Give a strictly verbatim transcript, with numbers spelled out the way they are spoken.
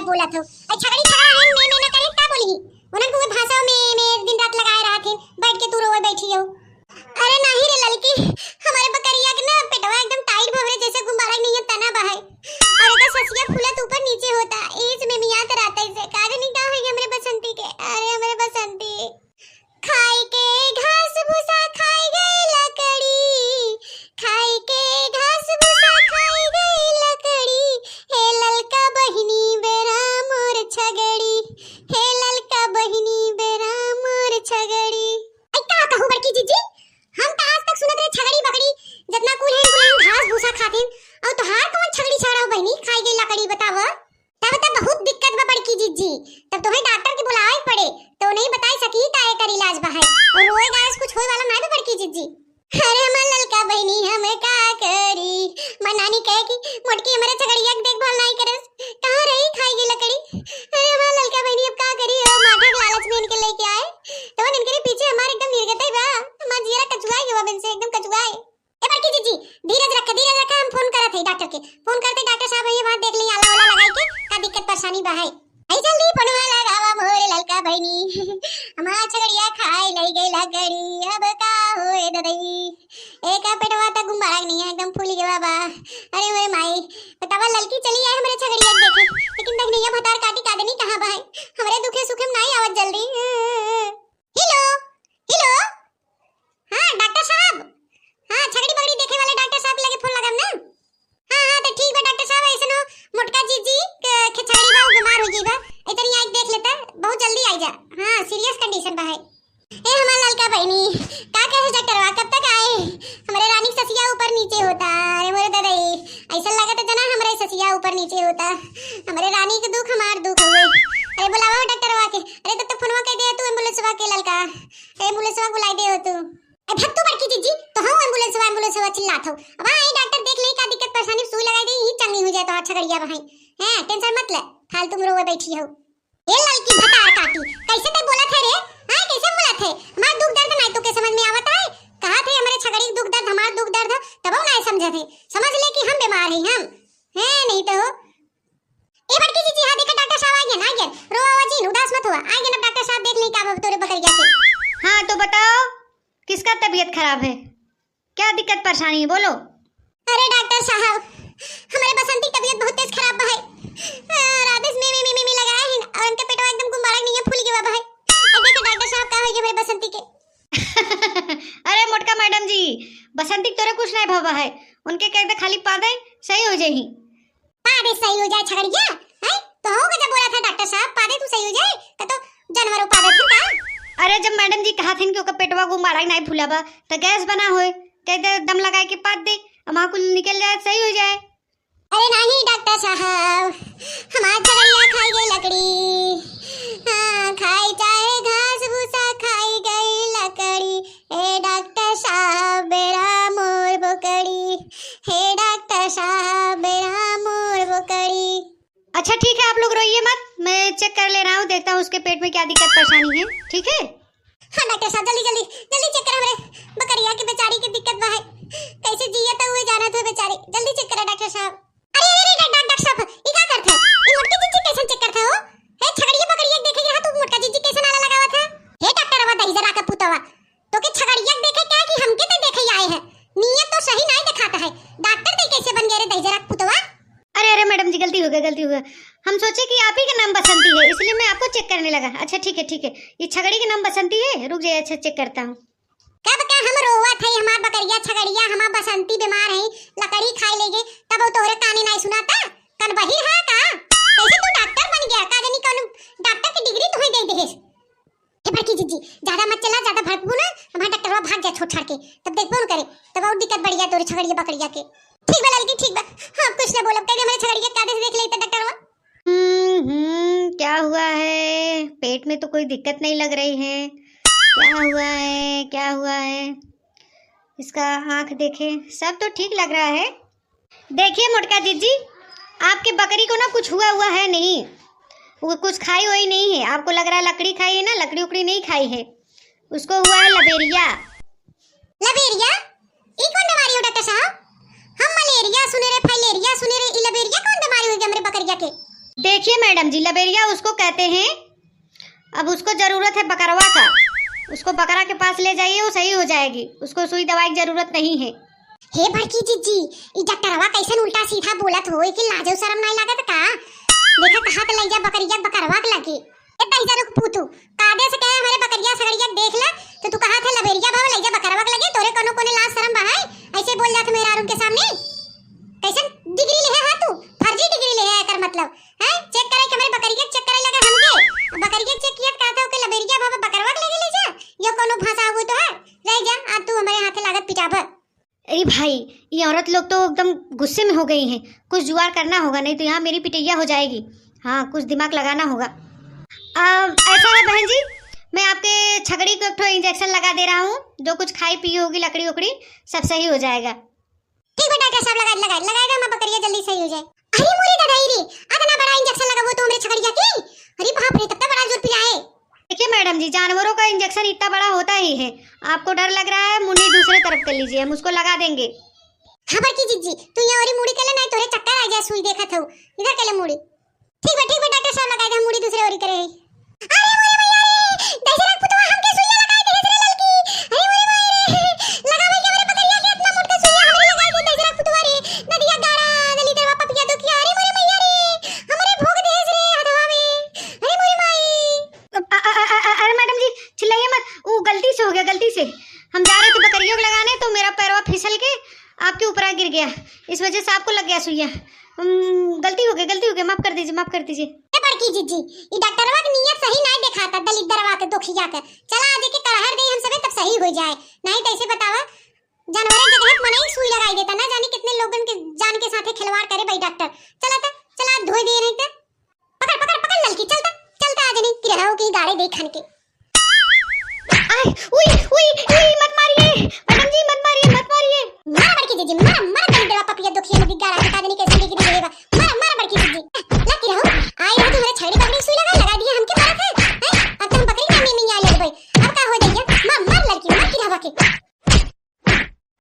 बोलत हो। अरे छगड़ी छगड़ा है, में में ना करे, का बोली? उन्हन के उहे भाषा में में दिन रात लगाए रहत है, बैठ के तू रोवे बैठी हो। अरे नाही रे ललकी, हमरे बकरिया के ना पेटवा एकदम टाइट भवरे जैसे गुब्बारा के नैया तना बहाए। और एकर ससिया फूलत ऊपर नीचे होता, एज में मियात रहता इसे। का जानी का होई हमरे बसंती के। अरे हमरे बसंती। खाई के घास भूसा खाई गई लकड़ी, खाई के घास भूसा खाई गई लकड़ी, हे ललका बहिनी बेरा मोर छगड़ी, हे ललका बहिनी बेरा मोर छगड़ी। ऐ का कहू बड़की जीजी, हम त आज तक सुनत रहे छगड़ी बकड़ी, जतना कुल है कुल घास भूसा खातिन, और तोहार कौन छगड़ी छगड़ा हो बहिनी, खाई गई लकड़ी बताव? तब त बहुत दिक्कत बा बड़की जीजी, तब तोहे डॉक्टर के बुलावे पड़े, तो नहीं बताई सकी का एकर इलाज बा है। और रोए गाए से कुछ होए वाला नाई बा बड़की जीजी। अरे हमार ललका बहिनी हम का करी, मनानी कहे कि मोटकी हमरे छगड़िया के देखभाल नाई करस, कहाँ रही खाई गई लकड़ी। अरे हमार ललका बहिनी अब का करी, ओ माठा के लालच में इनके लेके आए, तो इनके पीछे हमार एकदम निर्गत है बा, हमार जियरा कचुआई गवा इनसे एकदम कचुआई। ए बड़की जीजी, धीरज रख, धीरज रख, हम फोन करत हई डॉक्टर के। फोन करते डॉक्टर साहब ये बात देख ली, आला वाला लगाई के का दिक्कत परेशानी बा है। ऐ जल्दी फोनवा लगावा मोरे ललका बहिनी, हमार छगड़िया खाए लई गई लकड़ी, अब का होए ददई। एक पेटवा तक गुब्बारा के नैया एकदम फूल गवा बा। अरे ओए माई, बतावा ललकी चली आए हमरे छगड़िया के देखे, लेकिन देख नैया भतार काटी का देनी कहाँ बा है, हमरे दुखे सुखे में नाई आवत जल्दी। हेलो, हेलो, हाँ डॉक्टर साहब, हाँ छगड़ी बगड़ी देखे वाले डॉक्टर साहब के लगे फोन लगाम ना। हाँ हाँ तो ठीक बा डॉक्टर साहब, ऐसे नो मोटका जीजी के छगड़ी बा, उ बीमार हो गई बा, इतनी आई देख लेता, बहुत जल्दी आई जा। हाँ सीरियस कंडीशन बा है। ए हमार ललका बहिनी, का कहे डॉक्टरवा, कब तक आए? हमरे रानी के ससिया ऊपर नीचे होता। अरे मोरे ददई, ऐसा लगत जना हमरे ससिया ऊपर नीचे होता। हमरे रानी के दुख हमार दुख हुए। अरे बुलावा हो डॉक्टरवा के। अरे तब तक फोनवा कह दे तू एम्बुलेंसवा के ललका, एम्बुलेंसवा बुलाई दे हो तू। ए भग तू बड़की जीजी, तो हम एम्बुलेंसवा एम्बुलेंसवा चिल्लात हो। अब आई डॉक्टर देख ले का दिक्कत परेशानी, सुई लगाई दे, ही चंगी हो जाए तो छगड़िया बहाई। हैं टेंशन मत ले, फालतू में रोवे बैठी हो। ए ललकी भतार काटी, कैसे ते बोलत है रे? हाँ कैसे बोलत है? हमार दुख दर्द नाई तो के समझ में आवत है? कहा थे हमरे छगड़ी के दुख दर्द हमार दुख दर्द है, तब नाई समझत है। समझ ले कि हम बीमार है हम। हैं नहीं तो। ए बड़की जीजी हाँ देखा डॉक्टर साहब आ गए ना, आ गए। रोवा जिन, उदास मत हुआ, आ गए ना डॉक्टर साहब, देख ले का बा तोरे बकरिया के। हाँ तो बताओ, किसका तबीयत खराब है? क्या दिक्कत परेशानी है बोलो। अरे डॉक्टर साहब, हमरे बसंती की तबीयत बहुत तेज खराब बा है। आ, रात से में में में में में लगाए हैं और उनके पेटवा एकदम गुब्बारा के नैया फूल गवा बा है। अब देखो डॉक्टर साहब का हो गया हमरे बसंती के। अरे मोटका मैडम जी, बसंती के तोरे कुछ नहीं भवा है, उनके कह दे खाली पादे सही हो जाही। पादे सही हो जाए छगड़िया, हैं? तो हो गजब बोला था डॉक्टर साहब, पादे तू सही हो जाए, तो, तो जानवरों पादे थे का? अरे जब मैडम जी कहा थे कि ओकर पेटवा गुब्बारा के नाई फूला बा, तो गैस बना होए, कह दे दम लगाए के पाद दे, अमा कुल निकल जाए, सही हो जाए। अरे नहीं डॉक्टर साहब, हमार छगड़िया खाई गई लकड़ी, हाँ खाई चाहे घास भूसा खाई गई लकड़ी, हे डॉक्टर साहब बेरा मोर बोकड़ी, हे डॉक्टर साहब बेरा मोर बोकड़ी। अच्छा ठीक है, आप लोग रोइए मत, मैं चेक कर ले रहा हूँ, देखता हूँ उसके पेट में क्या दिक्कत परेशानी है, ठीक है? हाँ डॉक्टर साहब, जल्दी जल्दी जल्दी चेक कर हमरे बकरिया के बेचारी के दिक्कत बा है, कैसे जिया तो हुए जाना था बेचारी, जल्दी चेक करा डॉक्टर साहब। अरे अरे अरे डॉक्टर साहब, ई का करत है? ई मोटकी जीजी कैसन चेक करत है हो? हे छगड़िया बकरिया देखे के हाथ मोटका जीजी कैसन आला लगावत है? हे डॉक्टर अब दहिजरा के पुतवा, तो के छगड़िया देखे क्या कि हमके तो देखे आए हैं? नियत तो सही नहीं दिखाता है, डॉक्टर दे कैसे बन गए रे दहिजरा के पुतवा? अरे अरे मैडम जी, गलती हो गया, गलती हो गया। हम सोचे कि आप ही का नाम बसंती है, इसलिए मैं आपको चेक करने लगा। अच्छा ठीक है, ठीक है, ये छगड़ी का नाम बसंती है, रुक जाइए, अच्छा चेक करता हूँ। कब का हम रोवत है, हमार बकरिया छगड़िया, हमार बसंती बीमार है, लकड़ी खाए ले गए, तब वो तोहरे काने नहीं सुनाता? कन बहिर है का? कैसे तू डॉक्टर बन गया? का जानी कौन डॉक्टर की डिग्री तुम्हें दे दे। हे बड़की जीजी, ज्यादा मत चला, ज्यादा भड़कबू ना, हमार डॉक्टरवा भाग जाए छोड़ छाड़ के, तब देखबो न करे, तब और दिक्कत बढ़ जाए तोरे छगड़िया बकरिया के। ठीक बा ललकी, ठीक बा, हम कुछ ना बोलब, कह दे हमारे छगड़िया का दे देख लेते डॉक्टरवा। हम्म हम्म, क्या हुआ है? पेट में तो कोई दिक्कत नहीं लग रही है। क्या हुआ है, क्या हुआ है? इसका आंख देखें, सब तो ठीक लग रहा है। देखिए मोटका जीजी, आपके बकरी को ना कुछ हुआ हुआ है नहीं, वो कुछ खाई हुई नहीं है। आपको लग रहा है लकड़ी खाई है ना, लकड़ी उकड़ी नहीं खाई है, उसको हुआ है लबेरिया। लबेरिया? ई कौन बीमारी हो डॉक्टर साहब? हम मलेरिया सुने रहे, फाइलेरिया सुने रहे, ई लबेरिया कौन बीमारी हो गई हमरे बकरिया के? देखिए मैडम जी, लबेरिया उसको कहते हैं, अब उसको जरूरत है बकरवा का, उसको बकरा के पास ले जाइए, वो सही हो जाएगी, उसको सुई दवाई की जरूरत नहीं है। हे बड़की जिज्जी, ई डॉक्टरवा कैसन उल्टा सीधा बोलत हो, एके लाजो शरम नाहीं लागत का? देखा कहा त लइजा बकरिया बकरवा के लगे। ए दहिजर के पूतू, कादे से कहे हमरे बकरिया सगड़िया देख ले, तो तू कहा थे लबेरिया भाव लइजा बकरवा के लगे, तोरे कोनो कोने लाज शरम बहाए, ऐसे बोल जात मेहरारून के सामने। कैसन डिग्री ले है तू? फर्जी डिग्री ले है एकर मतलब, हैं? चेक करे के हमरे बकरिया के चेक करे लगे हमके। बकरिया के चेक किया त कहत हो कि लबेरिया भाव बकरवा के लगे ले जा, या कोनो भाषा हुई तो है? रह जा, आज तू हमरे हाथे लागत पिटाबा। अरे भाई, ये औरत लोग तो एकदम गुस्से में हो गई हैं। कुछ जुगाड़ करना होगा, नहीं तो यहाँ मेरी पिटैया हो जाएगी। हाँ, कुछ दिमाग लगाना होगा। अ, ऐसा है बहन जी, मैं आपके छगड़ी को एक ठो इंजेक्शन लगा दे रहा हूँ। जो कुछ खाई पी होगी, लकड़ी उकड़ी, सब सही हो जाएगा। ठीक बा डॉक्टर साहब, लगा, लगा, लगा दे, हमार बकरिया जल्दी सही हो जाए। अरे मोरे ददाई रे, अतना बड़ा इंजेक्शन लगाबो तो हमरे छगड़िया के? अरे बाप रे, तब तो बड़ा जोर पिराए। देखिए मैडम जी, जानवरों का इंजेक्शन इतना बड़ा होता ही है। आपको डर लग रहा है, मुंडी दूसरे तरफ कर लीजिए, हम उसको लगा देंगे। हाँ बड़की जिज्जी, तू यहाँ ओरी मुड़ी के ले, नहीं तोरे चक्कर आ जाए सुई देखत हो। इधर के ले मुड़ी। ठीक बा, ठीक बा डॉक्टर साहब, लगा दे, हम मुड़ी दूसरे ओरी करे है। अरे मोरे मैया रे, दहिजरा के पुतवा हमके सुइया लगाई दे रे ललकी। अरे मोरे माई रे, लगावे के हमरे बकरिया के इतना मोटका सुइया हमरे लगाई दे दहिजरा के पुतवा रे। नदिया गाड़ा, दलिद्रवा पपिया दुखिया, अरे मोरे मैया रे, हमरे भोग दे रे हथवा में। अरे मोरे माई। अ-, अ-, अ-, अ-, अ-, अरे मैडम जी, चिल्लाइए मत, वो गलती से हो गया, गलती से। हम जा रहे थे बकरियों को लगाने, तो मेरा पैरवा फिसल के आपके ऊपर आ गिर गया, इस वजह से आपको लग गया सुइया। हम्म, गलती हो गई, गलती हो गई, माफ कर दीजिए, माफ कर दीजिए। ए बड़की जिज्जी, ई डॉक्टरवा के नीयत सही नाहीं देखाता, दलिद्रवा के, दुखिया के। चला आज एके कड़हर दे हम सबे, तब सही हो जाए। नाहीं तो ऐसे बतावा, जानवरे जगह मनई सुई लगाई देता, ना जाने कितने लोगन के जान के साथे खिलवाड़ करे भाई डॉक्टर। चला त, चला हाथ धोए दिए नहीं त। पकड़, पकड़, पकड़ ललकी, चल त, चल त आज नहीं, किरहो की गाड़े दे खन के। आय, उई, उई, उई, मत मारिए, मैडम जी, मत मारिए, मत मारिए। मारा बड़की जिज्जी, मारा, मारा दलिद्रवा पपिया दुखिया में गाड़ा के काजनी